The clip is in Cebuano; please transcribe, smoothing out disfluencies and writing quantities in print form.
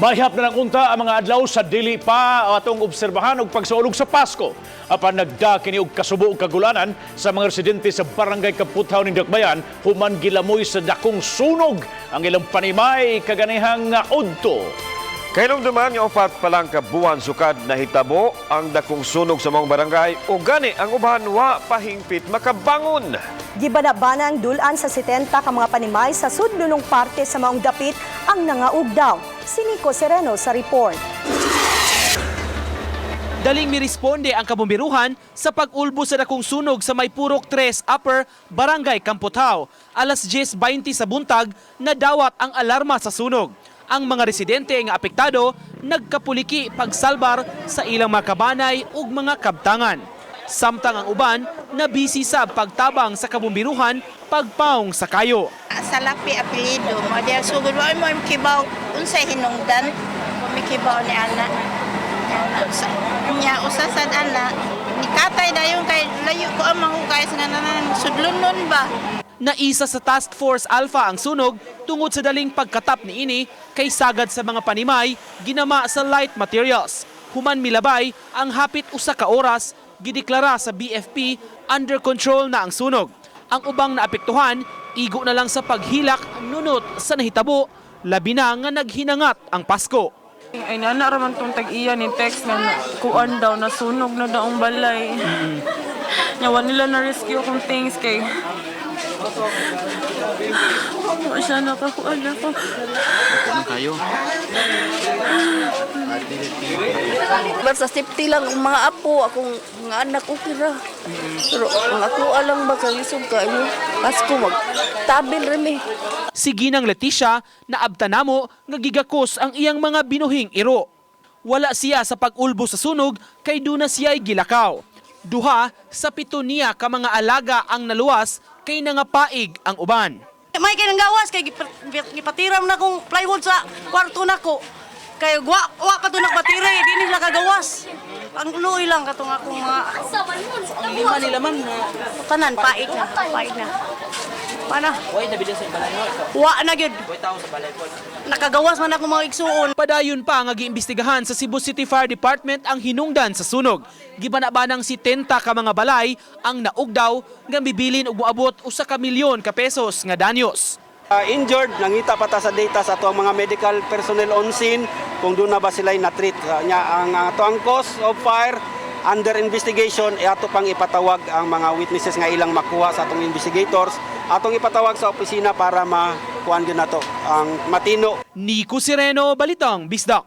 Mahihap na lang unta ang mga adlaw sa dili pa atong obserbahan og pagsaulog sa Pasko. Apan nagda kini og kasubo ug kagulanan sa mga residente sa Barangay Kamputhaw ning Dakbayan human gilamoy sa dakong sunog ang ilang panimay kaganihang udto. Kahinumduman nga 4 pa lang ka buwan sukad nahitabo ang dakong sunog sa maong barangay o gani ang uban wa pahingpit makabangon. Gibanabana ang dulan sa 70 ka mga panimay sa sudlunong parte sa maong dapit ang nangaugdaw. Si Nico Sereno sa report. Daling miresponde ang kabomberuhan sa pag-ulbo sa dakong sunog sa may Purok 3 Upper, Barangay Kamputhaw. Alas 10:20 sa buntag, nadawat ang alarma sa sunog. Ang mga residente nga apektado nagkapuliki pagsalbar sa ilang mga kabanay ug mga kabtangan. Samtang ang uban nabisi sa pagtabang sa kabomberuhan pagpaong sa kayo. Salapi apelyido mo diya sugod wa mo kibaw unsay hinungdan wa mi kibaw ni ana. Nya usa sad ana ni katay dayon kay layo ko ang mga sa nanan sudlonon ba. Naisa sa Task Force Alpha ang sunog tungod sa daling pagkatap niini kay sagad sa mga panimay ginama sa light materials. Human milabay ang hapit 1 ka oras, gideklara sa BFP under control na ang sunog. Ang ubang naapektuhan, igo na lang sa paghilak nunot sa nahitabo, labi na nga naghinangat ang Pasko. Ay, nana raman tong tag-iya ni text nga kuan daw, nasunog na daw ang balay. Nya wa nila na rescue akong things kay wa siya nakakuan ako. Basta safety lang ang mga apo, akong mga anak, okay ra. Pero ang ako alang ba kalisod kayo, Pasko mag tabil rami. Si Ginang Leticia naabta namo nga gigakos ang iyang mga binuhing iro. Wala siya sa pag-ulbo sa sunog kay duna siya'y gilakaw. 2 sa 7 niya ka mga alaga ang naluwas kay nangapaig ang uban. May kay gawas kay gipatiram na kong plywood sa kwarto nako. Kay wa wa pa to nagpatira, di nila kagawas. Ang luoy lang katong akong mga Lima nila man. Tanan paik na, paik na. Pana? Wa na gyud. Nakagawas man ako mga igsuon. Padayon pa nga giimbestigahan sa Cebu City Fire Department ang hinungdan sa sunog. Gibanabanang 70 ka mga balay ang naugdaw nga mibilin og moabot 1 ka milyon ka pesos nga danyos. Injured, nangita pa ta sa data sa ato ang mga medical personnel on scene kung doon na ba sila na-treat. Nya ang ato ang cause of fire under investigation, e ato pang ipatawag ang mga witnesses nga ilang makuha sa atong investigators. Atong ipatawag sa opisina para makuan gyud nato ang matino. Nico Sireno, Balitang Bisdak.